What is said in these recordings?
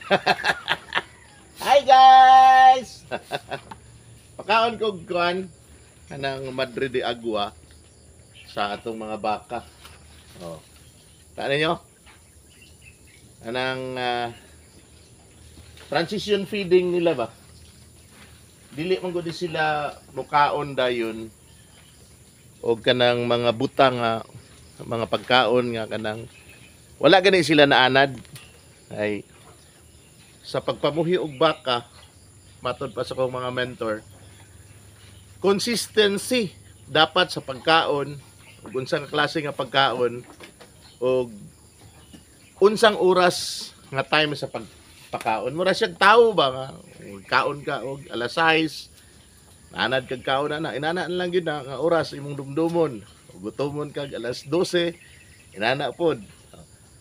Hi guys! Pakaon ko kuan kanang Madre de Agua sa atong mga baka. Oh. Taan ninyo? Anang transition feeding nila ba? Dili man gud sila mukaon dayon og kanang mga butang nga mga pagkaon nga kanang wala gani sila naanad. Ay sa pagpamuhi og baka, matod pa sa akong mga mentor, consistency dapat sa pagkaon ug unsang klase nga pagkaon ug unsang oras nga time sa pagpakaon. Mura siyang tao ba nga kaon ka og alas 6, naanad kag kaon na, inana lang gyud na nga oras imong dumdumon. Ug gutomon kag alas 12, inana pod.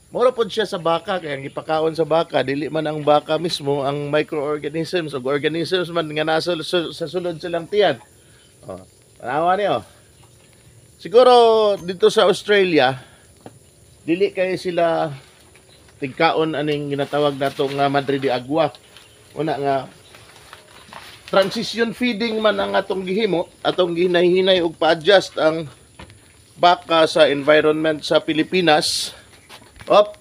Mura pod siya sa baka, kaya ang gipakaon sa baka dili man ang baka mismo, ang microorganisms ug organisms man nga nasa sa sulod silang tiyan. Oh, tanawa niyo. Siguro dito sa Australia dili kay sila tigkaon aning ginatawag nato nga Madre de Agua. Una nga transition feeding man ang atong gihimo, atong gihinay-hinay og pa-adjust ang baka sa environment sa Pilipinas. Op.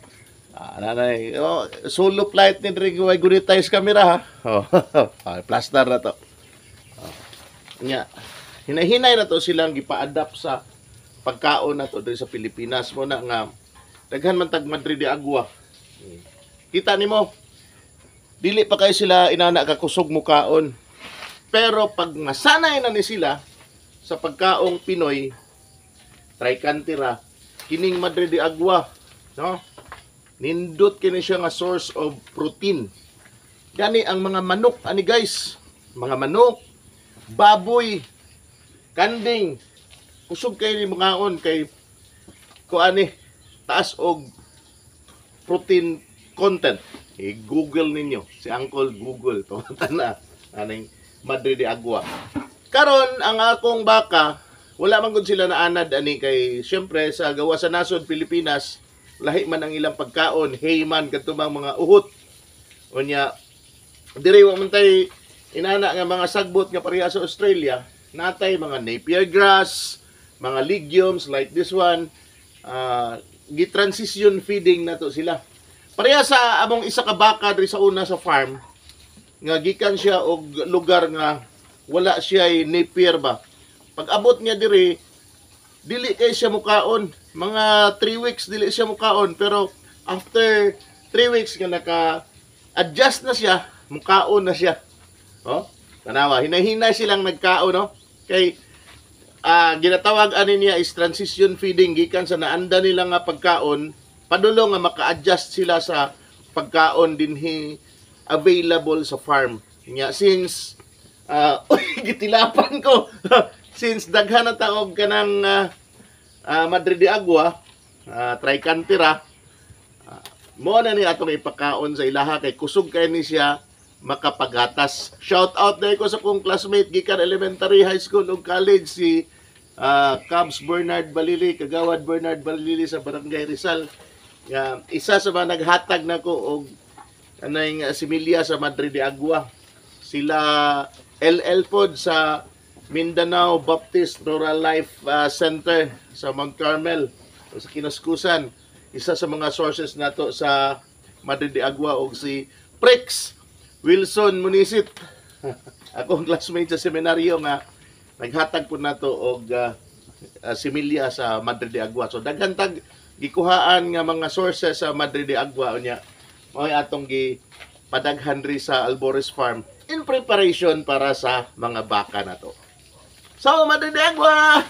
Ah, nanay. Oh, solo flight ni diri, way gunitay sa camera ha. Oh, ah, plaster na to. Oh. Nya. Hinay-hinay na to silang gipa-adapt sa pagkaon na to diri sa Pilipinas mo na nga daghan man tag Madre de Agua. Kita nimo, dili pa kayo sila inana ka kusog mukaon. Pero pag masanay na ni sila sa pagkaong Pinoy, tricantera, kining Madre de Agua, no? Nindot kini siya nga source of protein. Gani ang mga manok ani guys, mga manok, baboy, kanding, kusog kay ni mukaon kay kuani, taas og protein content. I-Google ninyo. Si Uncle Google. Pamatan na. Aning Madre de Agua. Karon ang akong baka, wala man gud sila naanad ani kay syempre sa gawa sa nasod Pilipinas, lahi man ang ilang pagkaon, hay man kadto bang mga uhot. Unya diri wa man tay inana nga mga sagbot nga pareha sa Australia, natay mga napier grass, mga legumes like this one, gi-transition feeding na to sila. Pareha sa among isa ka baka diri sa una sa farm nga gikan siya og lugar nga wala siya napier ba. Pag abot niya diri, dili kay siya mukaon. Mga 3 weeks dili siya mukaon, pero after 3 weeks nga naka adjust na siya, mukaon na siya. Oh, tanawa, hinay-hinay silang nagkaon, no? Kay ginatawag ani niya is transition feeding gikan sa naanda nila nga pagkaon padulo nga maka-adjust sila sa pagkaon dinhi available sa farm. Nya since uy, gitilapan ko. Since daghan na taog kanang Madre de Agua, tricantera, mo na ni atong ipakaon sa ilaha kay kusog kay ni siya makapagatas. Shout out dahil ko sa kong classmate gikan elementary, high school ug college, si Cubs Bernard Balili, Kagawad Bernard Balili sa Barangay Rizal. Nga isa sa mga naghatag nako og anay similya sa Madre de Agua. Sila LL pod sa Mindanao Baptist Rural Life Center sa Mount Carmel o sa Kinaskusan. Isa sa mga sources nato sa Madre de Agua og si Prex Wilson Munisit. Akong classmate sa seminaryo nga naghatag po nato og similya sa Madre de Agua. So daghan tag gikuhaan nga mga sources sa Madre de Agua, unya mao atong gi padaghan ri sa Albores Farm in preparation para sa mga baka nato. So Madre de Agua!